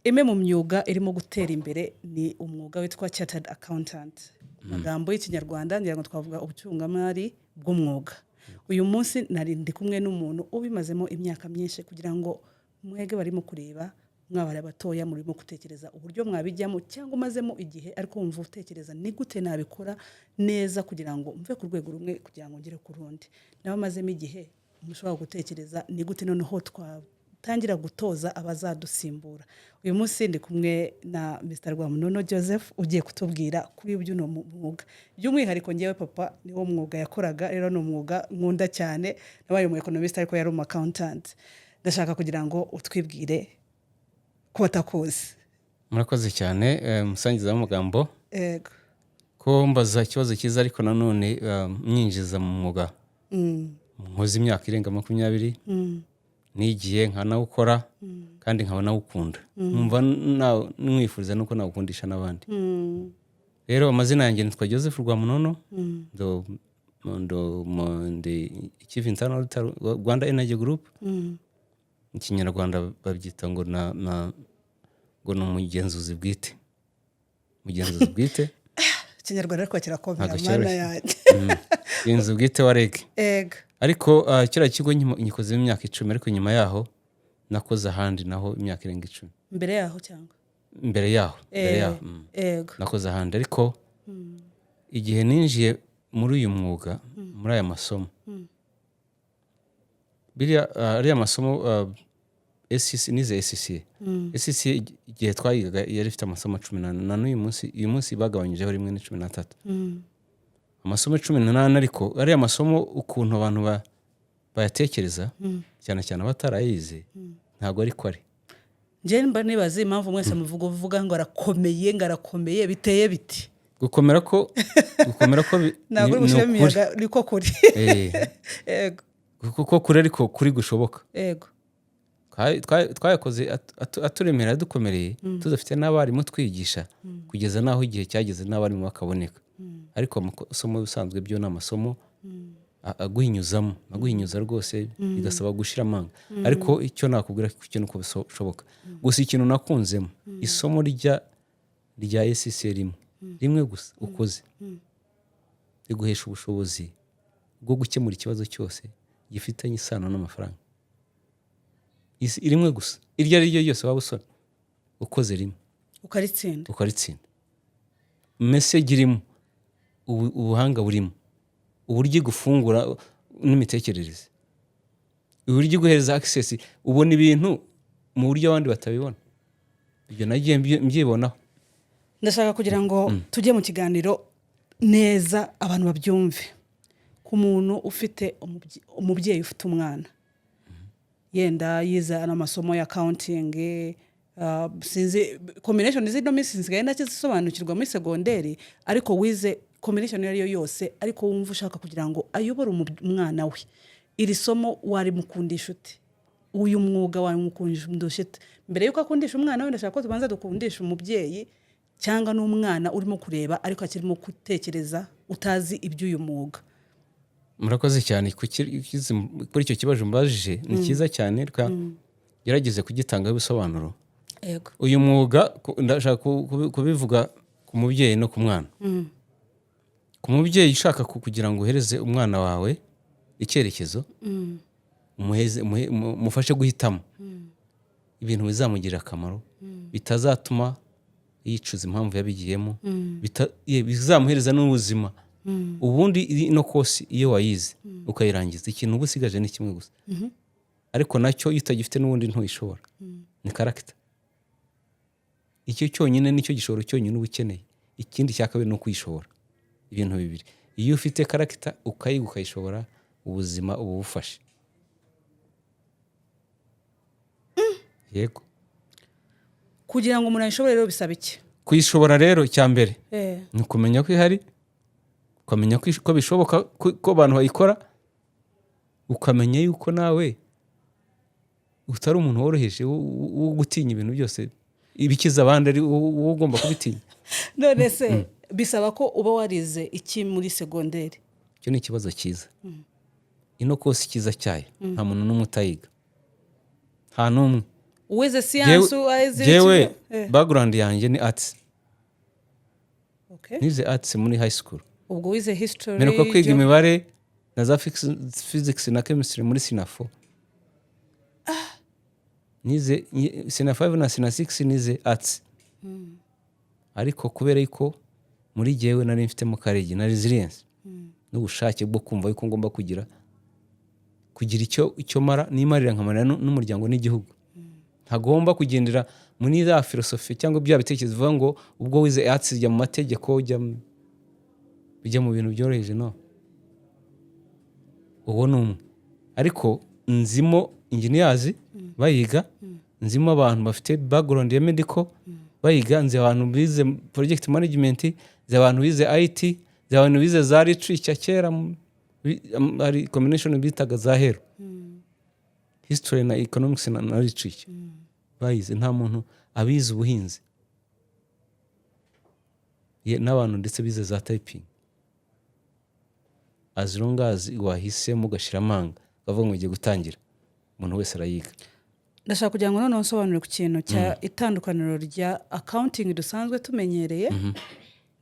Imwe mu myuga irimo gutera imbere ni umwuga witwa chartered accountant. Mu magambo y'Ikinyarwanda ngira ngo twavuga ubucungamari bw'umwuga. Uyu munsi nari ndi kumwe n'umuntu ubimazemo imyaka myinshi, kugira ngo mwege barimo kureba, mwabari batoya murimo gutekereza uburyo mwabijyamo, cyangwa umazemo igihe ariko wumva utekereza ni gute nabikora neza kugira ngo mve ku rwego rumwe kugira ngo ngere ku rundi. N'abamazemo igihe mushobora gutekereza ni gute noneho twatangira gutoza abazadusimbura. Uyu munsi ndi kumwe na Mr Rwamunono Joseph ugiye kutubwira kuri by'uno mwuga. By'umwihariko ngewe papa niwo mwuga yakoraga, rero ni umwuga nkunda cyane. Nabaye umu economist ariko yari umu accountant. Ndashaka kugira ngo utwibwire ko batakuzi. Murakoze cyane, musangiza w'amagambo. Yego. Ko mbaza ikibazo cyiza, ariko nanone mwinjiza mu mwuga nkoze imyaka irenga 20, nigiye nkanawukora kandi nkaba nawukunda, nkumva mwifuriza nuko nawukundisha n'abandi. Rero amazina yanjye nitwa Joseph Rwamunono, ndi Chief Internal Auditor Rwanda Energy Group. Mu Kinyarwanda babyita ngo na ngo ni umugenzuzi bwite, umugenzuzi bwite. Ikinyarwanda ariko kirakomera. Ntabwo Mana cyoroshye. yanjye. Umugenzuzi bwite wa REG. Ariko kiriya kigo nyikozemo imyaka 10, ariko nyuma yaho nakoze ahandi naho imyaka irenga 10. Mbere yaho cyangwa? Mbere yaho, mbere yaho. Nakoze ahandi, ariko igihe ninjiye muri uyu mwuga, muri aya masomo, biriya ariya masomo, ACC, nize ACCA. ACCA igihe twayigaga yari ifite amasomo 14, na n'uyu munsi, uyu munsi bagabanyijeho rimwe, ni 13, amasomo 14. Ariko ariya masomo ukuntu abantu bayatekereza, cyane cyane abatarayize, ntabwo ariko ari. Njye mba nibaza impamvu mwese muvuga uvuga ngo arakomeye, ngo arakomeye, biteye biti? Gukomera ko Ntabwo uri ni bushyiremo ukuri. imiyaga, niko kuri. Kuko kuri, ariko kuri gushoboka. Twayakoze aturemera, dukomereye, tudafite n'abarimu twigisha, kugeza n'aho igihe cyageze n'abarimu bakaboneka. Ariko amasomo ubusanzwe byo ni amasomo aguhinyuzamo, aguhinyuza rwose, bigasaba gushira amanga. Ariko icyo nakubwira cyo ni uko bishoboka. Gusa ikintu nakunzemo, isomo rya ACCA rimwe rimwe gusa ukoze riguhesha ubushobozi bwo gukemura ikibazo cyose gifitanye isano n'amafaranga. Rimwe gusa, iryo ari ryo ryose waba usoma, ukoze rimwe ukaritsinda, ukaritsinda. Message irimo, ubuhanga burimo, uburyo igufungura n'imitekerereze, uburyo iguhereza access, ubona ibintu mu buryo abandi batabibona. Ibyo nagiye mbyibonaho. Ndashaka kugira ngo tujye mu kiganiro neza, abantu babyumve. Ku muntu ufite umubyeyi ufite umwana yenda yize amasomo ya accounting, sinzi combination z'ino minsi nsigaye ntakizisobanukirwa muri segonderi, ariko wize combination iyo ari yo yose, ariko wumva ushaka kugira ngo ayobore umwana we, iri somo warimukundisha ute? Uyu mwuga wamukundisha ute? Mbere yuko akundisha umwana we, ndashaka ko tubanza dukundisha umubyeyi cyangwa n'umwana urimo kureba ariko akirimo gutekereza, utazi iby'uyu mwuga. Murakoze cyane kuri icyo kibazo mbajije, ni cyiza cyane, reka gerageze kugitangaho ibisobanuro. Uyu mwuga ndashaka kubivuga ku mubyeyi no ku mwana. Ku mubyeyi ushaka kugira ngo uhereze umwana wawe icyerekezo, mufashe guhitamo ibintu bizamugirira akamaro, bitazatuma yicuza impamvu yabigiyemo, bizamuhereza n'ubuzima. Ubundi ino course iyo wayize ukayirangiza, ikintu uba usigaje ni kimwe gusa, ariko nacyo iyo utagifite n'ubundi ntuyishobora, ni character. Icyo cyonyine nicyo gishoro cyonyine uba ukeneye. Ikindi cya kabiri ni ukuyishobora. Ibintu bibiri, iyo ufite character ukayiga ukayishobora, ubuzima uba bufashe. Yego. Kugira ngo umuntu ayishobore rero bisaba iki? Kuyishobora rero, icya mbere ni ukumenya ko ihari, ukamenya ko bishoboka ko abantu bayikora, ukamenya yuko nawe utari umuntu woroheje wo gutinya ibintu byose, ibikiza abandi ari wowe ugomba kubitinya. None se bisaba ko uba warize iki muri segonderi? Icyo ni ikibazo cyiza. Ino course, icyiza cyayo, nta muntu n'umwe utayiga, nta n'umwe. Uwize siyansi, uwize Jewe background yanjye ni arts. Nize arts muri high school. Ubwo wize history? Mperuka kwiga imibare na za physics na chemistry muri senior 4. Nize senior 5 na senior 6, nize arts, ariko kubera yuko muri jyewe nari mfitemo courage na resilience n'ubushake bwo kumva yuko ngomba kugira icyo mara nimarira, nkamarira n'umuryango n'igihugu, ntagomba kugendera muri za filosofi cyangwa bya bitekerezo bivuga ngo ubwo wize arts ujya mu mategeko, ujya mu bintu byoroheje. No uwo ni umwe, ariko nzimo engineers bayiga, nzimo abantu bafite background ya medical bayiga, nzi abantu bize project management, nzi abantu bize IT, nzi abantu bize za literature kera, hari combination bitaga za HELO, history na economics na literature bayize. Nta muntu abize ubuhinzi n'abantu ndetse bize za typing. As long as wahisemo ugashyira amanga, ukavuga ngo ugiye gutangira, umuntu wese arayiga. Ndashaka kugira ngo noneho nsobanure ku kintu cya itandukaniro rya accounting dusanzwe tumenyereye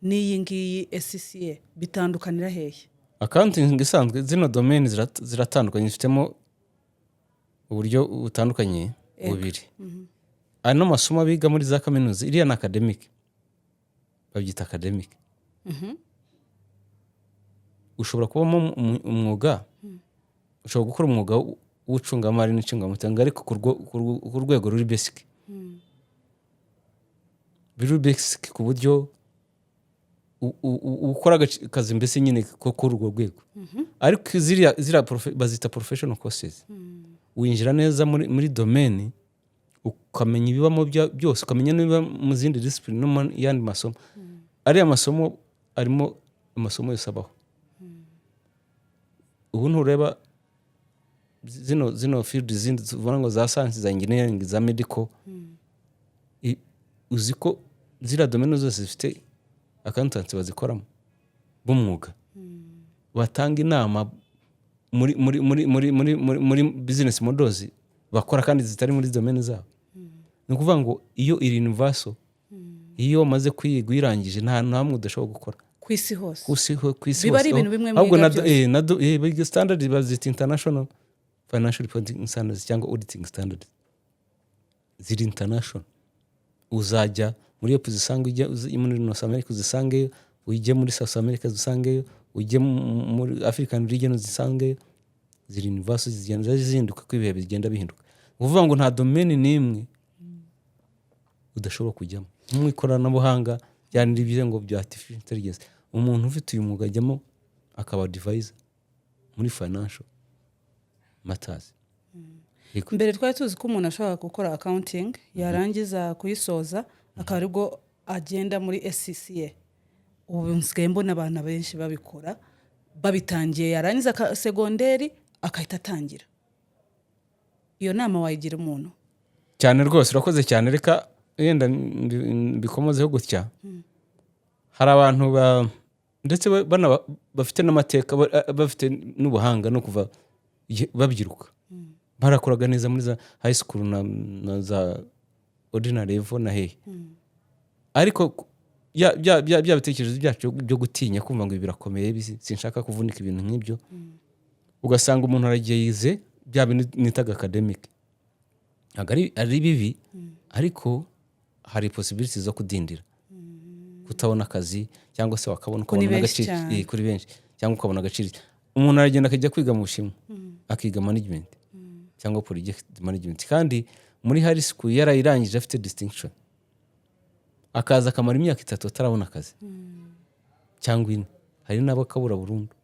n'iyi ngiyi ACCA. Bitandukanira hehe? Accounting isanzwe, zino domain ziratandukanye, zifitemo uburyo butandukanye bubiri. Ano masomo biga muri za kaminuza, iriya ni academic, babyita academic. Ushobora kubamo umwuga, ushobora gukora umwuga w'ubucungamari n'icungamutungo, ariko ku rwego ruri basic, biri basic ku buryo ukora akazi mbese nyine ko kuri urwo rwego. Ariko ziriya bazita professional courses, winjira neza muri domaine, ukamenya ibibamo byose, ukamenya niba mu zindi discipline no mu yandi masomo. Ariya masomo arimo amasomo yose abaho. Ubu ntureba zino field zindi tuvuga ngo za science, za engineering, za medical, uzi ko ziriya domaine zose zifite accountants bazikoramo b'umwuga, batanga inama muri business models bakora kandi zitari muri domaine zabo? Ni ukuvuga ngo iyo iri universal, iyo wamaze kuyiga uyirangije, nta hamwe udashobora gukora. Ku isi hose. Ku isi Biba hose. ari ibintu bimwe Ahubwo mwiga na byose. Biga standard bazita international financial reporting standards cyangwa auditing standards, ziri international. Uzajya muri Europe uzisange, ujya muri North America uzisangeyo, ujye muri South America uzisangeyo, ujye muri African region uzisangeyo. Ziri universal, zigenda zihinduka uko ibihe bigenda bihinduka. Ni ukuvuga ngo nta domaine n'imwe udashobora kujyamo. Nko mu ikoranabuhanga byandi byo ngo bya artificial intelligence, umuntu ufite uyu mwuga ajyamo akaba advisor muri financial matters. Yego. Mbere twari tuzi ko umuntu ashobora gukora accounting, yarangiza kuyisoza akaba aribwo agenda muri ACCA. Ubu nsigaye mbona abantu benshi babikora babitangiye, yarangiza segonderi akahita atangira. Iyo nama wayigira umuntu? Cyane rwose, urakoze cyane. Reka wenda mbikomozeho gutya. Hari abantu ndetse bafite n'amateka, bafite n'ubuhanga no kuva babyiruka barakoraga neza muri za high school na za ordinary level na hehe, ariko bya bitekerezo byacu byo gutinya kumva ngo ibi birakomeye, sinshaka kuvunika, ibintu nk'ibyo, ugasanga umuntu aragiye yize bya bintu nitaga academic. Ntabwo ari bibi, ariko hari possibilities zo kudindira, kutabona akazi, cyangwa se wakabona Ko ni ukabona benshi n'agaciro cyane. Kuri benshi, cyangwa ukabona agaciro. Umuntu aragenda akajya kwiga mu Bushinwa, akiga management cyangwa project management, kandi muri high school yarayirangije afite distinction, akaza akamara imyaka 3 atarabona akazi cyangwa 4. Hari n'abo akabura burundu.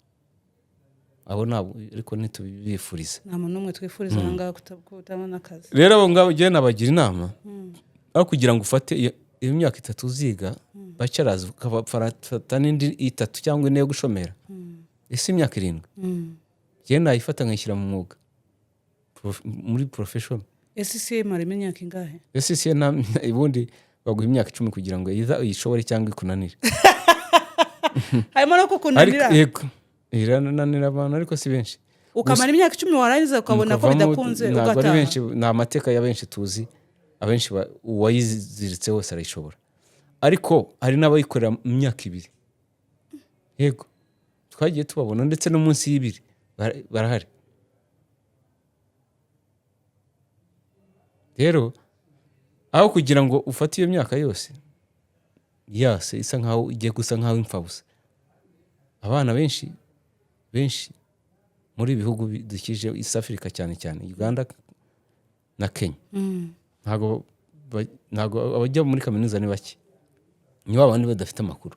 Abo ntabwo, ariko ntitubifuriza. Nta muntu n'umwe twifuriza aha ngaha kutabona akazi. Rero abo ngabo njyewe nabagira inama, aho kugira ngo ufate iyo myaka 3 uziga bachelors, ukafata n'indi 3 cyangwa 4 yo gushomera, ese imyaka 7 njyewe nayifata nkayishyira mu mwuga, muri profession. ACCA imaramo imyaka ingahe? ACCA ubundi baguha imyaka 10 kugira ngo either uyishobore cyangwa ikunanire. Harimo no Ariko kukunanira? Yego, irananira abantu, ariko si benshi. Ukamara imyaka 10, warangiza ukabona ko Ukavamo, bidakunze, ntabwo ari ugataha. benshi. Ni amateka ya benshi tuzi. Abenshi uwayiziritse wese arayishobora, ariko hari n'abayikorera mu myaka 2. Yego, twagiye tubabona, ndetse no munsi y'ibiri barahari. Rero aho kugira ngo ufate iyo myaka yose yase isa nkaho igiye gusa nkaho imfabusa, abana benshi benshi muri ibi bihugu bidukikije East Africa, cyane cyane Uganda na Kenya, ntabwo abajya muri kaminuza ni bake, ni ba bandi badafite amakuru.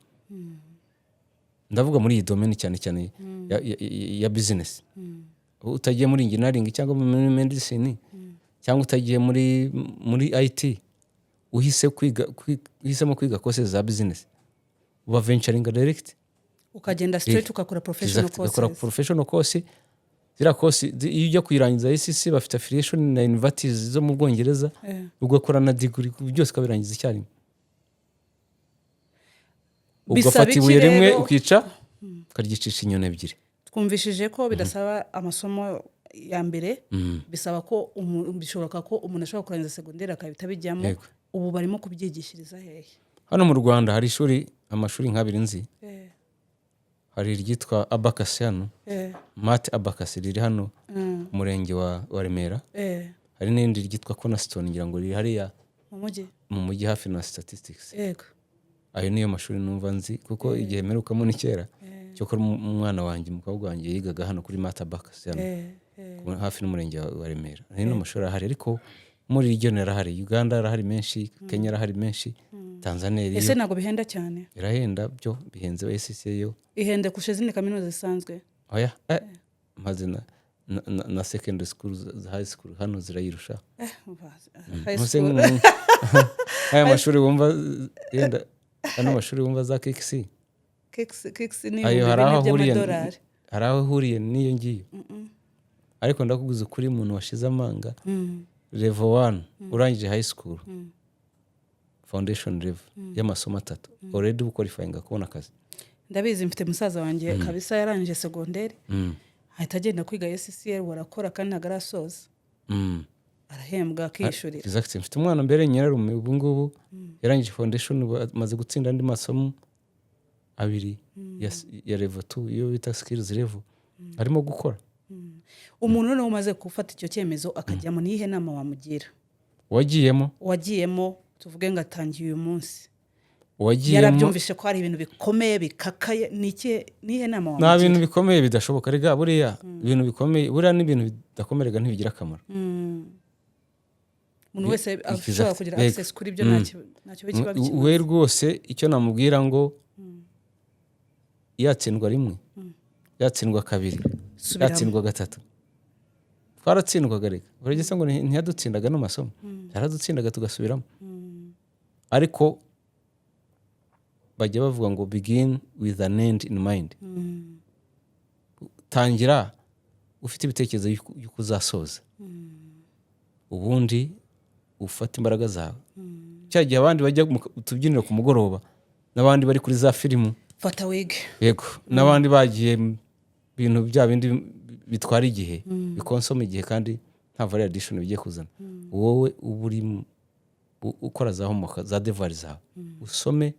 Ndavuga muri iyi domaine cyane cyane ya business. Utagiye muri engineering cyangwa muri medicine cyangwa utagiye muri IT, uhise kwiga uhisemo kwiga courses za business, uba venturing direct. Ukagenda straight ugakora professional Ugakora courses. Professional course. Ziriya course iyo ujya kuyirangiza, ACCA bafite affiliation na universities zo mu Bwongereza, ugakora na degree, byose ukabirangiza icyarimwe. Bisaba Ugafata iki ibuye rimwe rero? ukica ukaryicisha inyoni ebyiri. Twumvishije ko bidasaba amasomo ya mbere, bisaba ko bishoboka ko umuntu ashobora kurangiza segonderi akahita abijyamo. Yego. Ubu barimo kubyigishiriza hehe? Hano mu Rwanda hari ishuri, amashuri nk'abiri nzi. Hari iryitwa Abacus hano, Math Abacus, riri hano ku murenge wa Remera. Hari n'irindi ryitwa Cornerstone, ngira ngo riri hariya mu mujyi. Mu mujyi, hafi na statistics. Ayo niyo mashuri numva nzi, kuko igihe mperukamo ni kera. Cyokora umwana wanjye, umukobwa wanjye, yigaga hano kuri Math Abacus hano hafi n'umurenge wa Remera. Hari n'amashuri ahari, ariko muri iryo arahari, Uganda arahari menshi, Kenya arahari menshi, Tanzania iriyo. Ese ntabwo bihenda cyane? Irahenda byo, bihenze ACCA yo. Ihenda kurusha izindi kaminuza zisanzwe? Oya, maze na secondary school za high school hano zirayirusha. Umva, high Ntuse school. Aya mashuri wumva yenda, ano mashuri wumva za KCC. KCC ni Ayo ibihumbi hari aho bine ahuriye by'amadolari. Hari aho ahuriye n'iyo ngiyo, ariko ndakubwiza ukuri, umuntu washize amanga, level 1 urangije high school, foundation level y'amasomo atatu, already uba qualifying kubona akazi. Ndabizi, mfite musaza wanjye kabisa yarangije segonderi, ahita agenda kwiga ACCA, barakora kandi ntabwo arasoza, arahembwa akishyurira. Exactly. Mfite umwana mbere nyirarume, ubu ngubu yarangije foundation, ubu amaze gutsinda andi masomo abiri ya level 2, iyo bita skills level, arimo gukora. Umuntu noneho umaze gufata icyo cyemezo akajyamo, niyihe nama wamugira? Wagiyemo? Wagiyemo, tuvuge ngo atangiye uyu munsi. Wagiyemo. Yarabyumvishe ko hari ibintu bikomeye bikakaye, ni ikihe, niyihe nama Nta wamugira? bintu bikomeye bidashoboka rega. Buriya ibintu bikomeye, buriya n'ibintu bidakomerega ntibigira akamaro. Umuntu wese ashobora kugira access kuri byo, ntacyo kiba bikimaze. We rwose icyo namubwira ngo yatsindwa rimwe, yatsindwa kabiri, Subiramo. yatsindwa gatatu. Twaratsindwaga reka, urageze ngo ntiyadutsindaga n'amasomo, yaradutsindaga tugasubiramo. Ariko bajya bavuga ngo "Begin with an end in mind." Tangira ufite ibitekerezo y'uko uzasoza, ubundi ufate imbaraga zawe. Cya gihe abandi bajya mu tubyiniro ku mugoroba, n'abandi bari kuri za filimu, fata wige. Yego, n'abandi bagiye mu bintu bya bindi bitwara igihe, bikonsoma igihe kandi nta value addition bigiye kuzana, wowe uba uri ukora za homework, za devoir zawe, usome,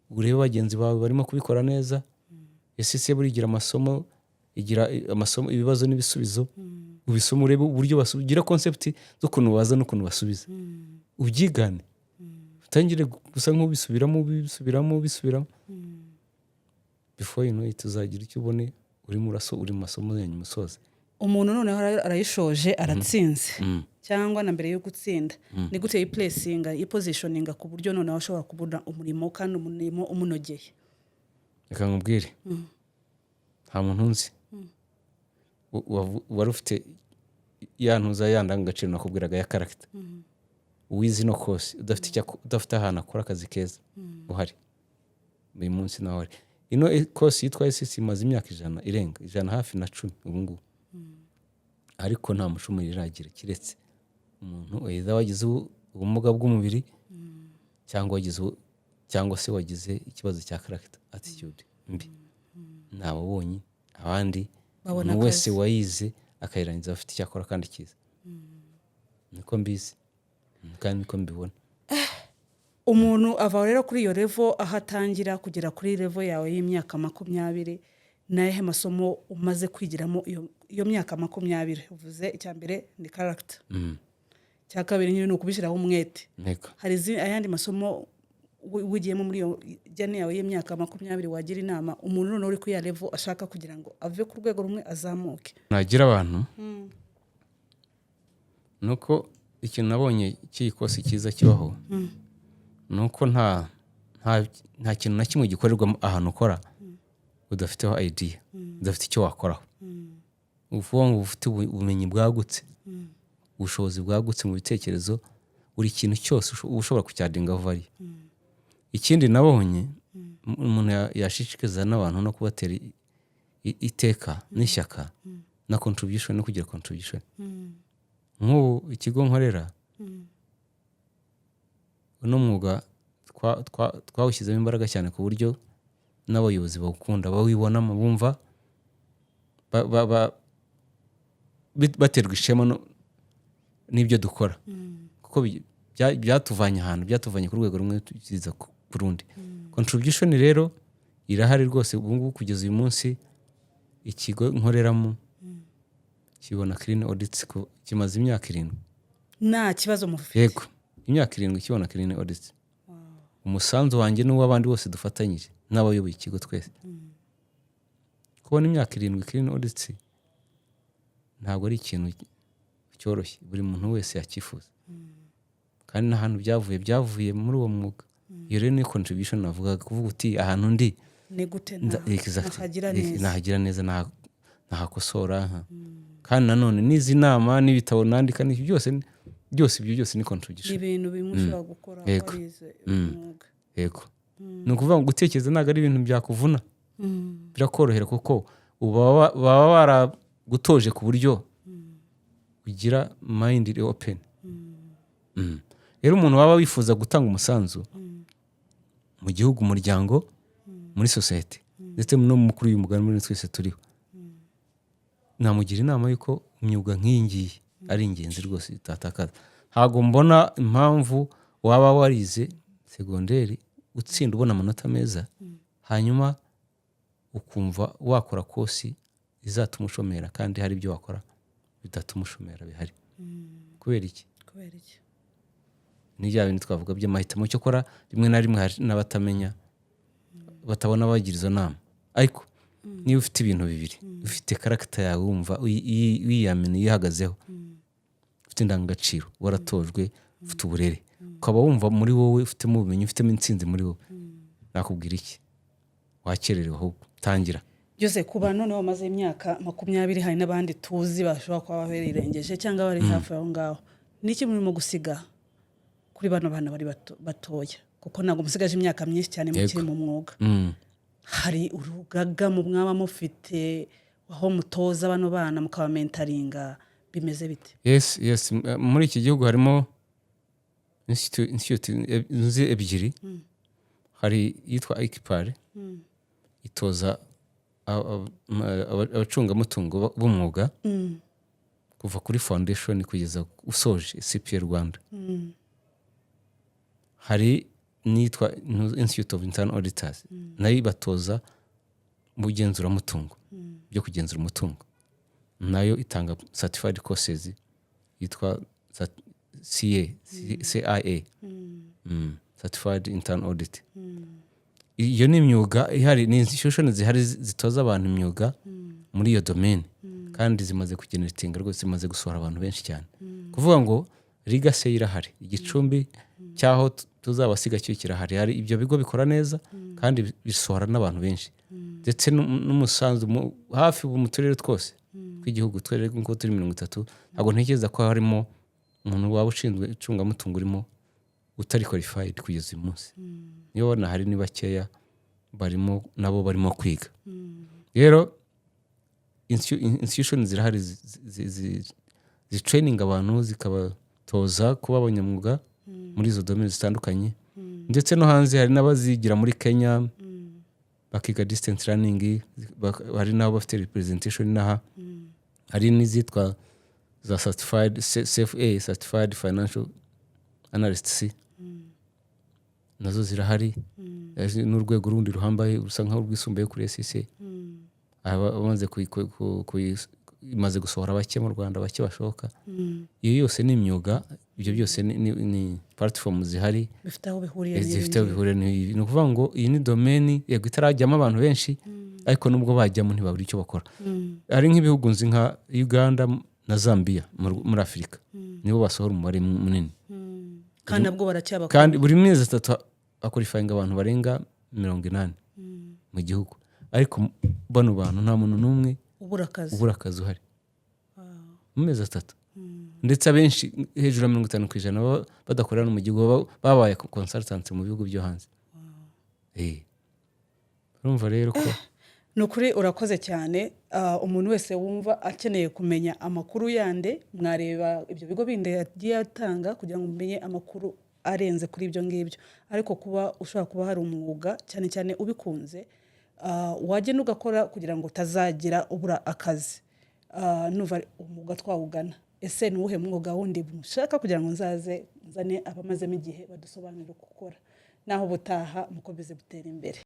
urebe bagenzi bawe barimo kubikora neza. ACCA buriya igira amasomo, igira amasomo, ibibazo n'ibisubizo. Ubisome, urebe uburyo ugira concept z'ukuntu baza n'ukuntu basubiza, ubyigane, utangire gusa nk'ubisubiramo, ubisubiramo, ubisubiramo. Before you know it, uzagira icyo ubone urimo uri mu masomo ya nyuma usoza. Umuntu noneho arayishoje, aratsinze, cyangwa na mbere yo gutsinda, ni gute yiplacinga, yipositioninga ku buryo noneho ashobora kubona umurimo, kandi umurimo umunogeye? Reka nkubwire, nta muntu nzi wari ufite ya ntuza, ya ndangagaciro nakubwiraga ya character, uwize ino course udafite ahantu akora akazi keza uhari uyu munsi nawe ari. Ino course yitwa ACCA imaze imyaka 100 irenga, 110 ubu ngubu, ariko nta mushumeri iragira, keretse umuntu either wagize ubumuga bw'umubiri cyangwa se wagize ikibazo cya character, attitude mbi. Ni abo bonyine. Abandi, Babona umuntu wese akazi. wayize akayirangiza afite icyo akora kandi cyiza, niko mbizi. Kandi niko mbibona. Umuntu ava rero kuri iyo level aho atangira kugera kuri level yawe y'imyaka 20, ni ayahe masomo umaze kwigiramo iyo myaka 20? Uvuze icya mbere ni character, icya kabiri nyine ni ukubishyiraho umwete. Ntego. Hari ayandi masomo wigiyemo muri iyo journey yawe y'imyaka 20 wagira inama umuntu noneho uri kuri ya level ashaka kugira ngo ave ku rwego rumwe azamuke? Nagira abantu ni uko ikintu nabonye cy'iyi course cyiza kibaho ni uko nta kintu na kimwe gikorerwa ahantu ukora udafiteho idea, udafite icyo wakoraho. Uvuga ngo ufite ubumenyi bwagutse, ubushobozi bwagutse mu bitekerezo, buri kintu cyose uba ushobora kucyaddingaho value. Ikindi nabonye umuntu yashishikariza n'abantu no kubatera iteka n'ishyaka na contribution no kugira contribution. Nk'ubu ikigo nkorera, uno mwuga twawushyizemo imbaraga cyane ku buryo n'abayobozi bawukunda, bawibonamo, bumva baterwa ishema n'ibyo dukora, kuko byatuvanye ahantu, byatuvanye ku rwego rumwe tugeza ku rundi. Contribution rero irahari rwose. Ubu ngubu kugeza uyu munsi ikigo nkoreramo kibona clean audits, kimaze imyaka 7. Nta kibazo mufite? Yego, imyaka 7 kibona clean audits. Umusanzu wanjye n'uw'abandi bose dufatanyije n'abayoboye ikigo twese. Kubona imyaka 7 clean audits ntabwo ari ikintu cyoroshye buri muntu wese yakifuza, kandi n'ahantu byavuye muri uwo mwuga. Iyo rero ni contribution navugaga, kuvuga uti ahantu ndi Ni gute Exactly. nahagira neza? Nahagira neza, nahakosora kandi nanone n'izi nama n'ibitabo nandika n'ibyo byose, byose ibyo byose ni Ni contribution. ibintu bimwe ushobora gukora warize umwuga. Yego, ni ukuvuga ngo gutekereza ntabwo ari ibintu byakuvuna, birakorohera kuko uba baba baragutoje ku buryo ugira mind iri open. Rero umuntu waba wifuza gutanga umusanzu mu gihugu, umuryango, muri sosiyete, ndetse no kuri uyu mugani muri twese turiho, namugira inama y'uko imyuga nk'iyi ngiyi ari ingenzi rwose itatakaza. Ntabwo mbona impamvu waba warize segonderi utsinda, ubona amanota meza, hanyuma ukumva wakora course izatuma ushomera kandi hari ibyo wakora bidatuma ushomera bihari. Kubera iki? Kubera iki? Ni bya bintu twavuga by'amahitamo. Cyokora rimwe na rimwe hari n'abatamenya, batabona bagira izo nama. Ariko niba ufite ibintu bibiri, ufite character yawe wumva wiyamini, uyihagazeho, ufite indangagaciro, waratojwe, ufite uburere, ukaba wumva muri wowe ufitemo ubumenyi, ufitemo intsinzi muri wowe, nakubwira iki? Wakererewe ahubwo tangira. Byose kuba noneho bamaze imyaka 20, hari n'abandi tuzi bashobora kuba barirengeje cyangwa bari hafi aho ngaho. Niki murimo gusiga kuri bano bana bari batoya? Kuko ntabwo musigaje imyaka myinshi cyane mukiri mu mwuga. Hari urugaga mu mwaba mufite aho mutoza bano bana, mukabamentoringa? Bimeze bite? Yes, muri iki gihugu harimo institute nzi ebyiri. Hari iyitwa ICPAR, itoza abacungamutungo b'umwuga kuva kuri foundation kugeza usoje CPA Rwanda. Hari n'iyitwa Institute of Internal Auditors, nayo ibatoza mu bugenzuramutungo, byo kugenzura umutungo. Nayo itanga certified courses yitwa CA, CIA, Certified Internal Audit. Iyo ni imyuga ihari, ni institution zihari zitoza abantu imyuga muri iyo domaine, kandi zimaze kugeneratinga rwose, zimaze gusohora abantu benshi cyane. Kuvuga ngo legacy irahari, igicumbi cy'aho tuzabasiga cyo kirahari. Hari ibyo bigo bikora neza kandi bisohora n'abantu benshi, ndetse n'umusanzu hafi mu turere twose tw'igihugu, uturere nk'uko turi 30, ntabwo ntekereza ko harimo umuntu waba ushinzwe icungamutungo urimo utari qualified kugeza uyu munsi. Niyo ubona hari ni bakeya barimo, nabo barimo kwiga. Rero institution zirahari zitraininga abantu, zikabatoza kuba abanyamwuga muri izo domaine zitandukanye. Ndetse no hanze hari n'abazigira muri Kenya, bakiga distance learning, hari n'abo bafite representation inaha. Hari n'izitwa za certified CFA, certified financial analysts nazo zirahari. N'urwego rundi ruhambaye rusa nkaho rwisumbuye kuri ACCA. Abamaze imaze gusohora bake mu Rwanda, bake bashoboka. Iyo yose ni imyuga, ibyo byose ni platform zihari. Bifite aho bihuriye Zifite aho n'ibi. Bihuriye n'ibi. Ni ukuvuga ngo iyi ni domaine, yego, itarajyamo abantu benshi, ariko nubwo bajyamo ntibabura icyo bakora. Hari nk'ibihugu nzi nka Uganda na Zambia muri Afurika, nibo basohora umubare munini. Kandi nabwo baracyabakora. Kandi buri mezi 3 haqualifyinga abantu barenga 80 mu gihugu, ariko bano bantu nta muntu n'umwe ubura akazi. Ubura akazi uhari mu mezi 3. Ndetse abenshi, hejuru ya 50%, baba badakorera no mu gihugu, baba babaye consultants mu bihugu byo hanze. Urumva rero ko Ni ukuri urakoze cyane. Umuntu wese wumva akeneye kumenya amakuru yandi, mwareba ibyo bigo bindi yagiye atanga kugira ngo mumenye amakuru arenze kuri ibyo ngibyo. Ariko kuba ushobora kuba hari umwuga, cyane cyane ubikunze, wagenda ugakora kugira ngo utazagira ubura akazi. Numva umwuga twawugana. Ese ni uwuhe mwuga wundi mushaka kugira ngo nzaze nzane abamazemo igihe badusobanurire uko ukora? Naho ubutaha, mukomeze gutera imbere.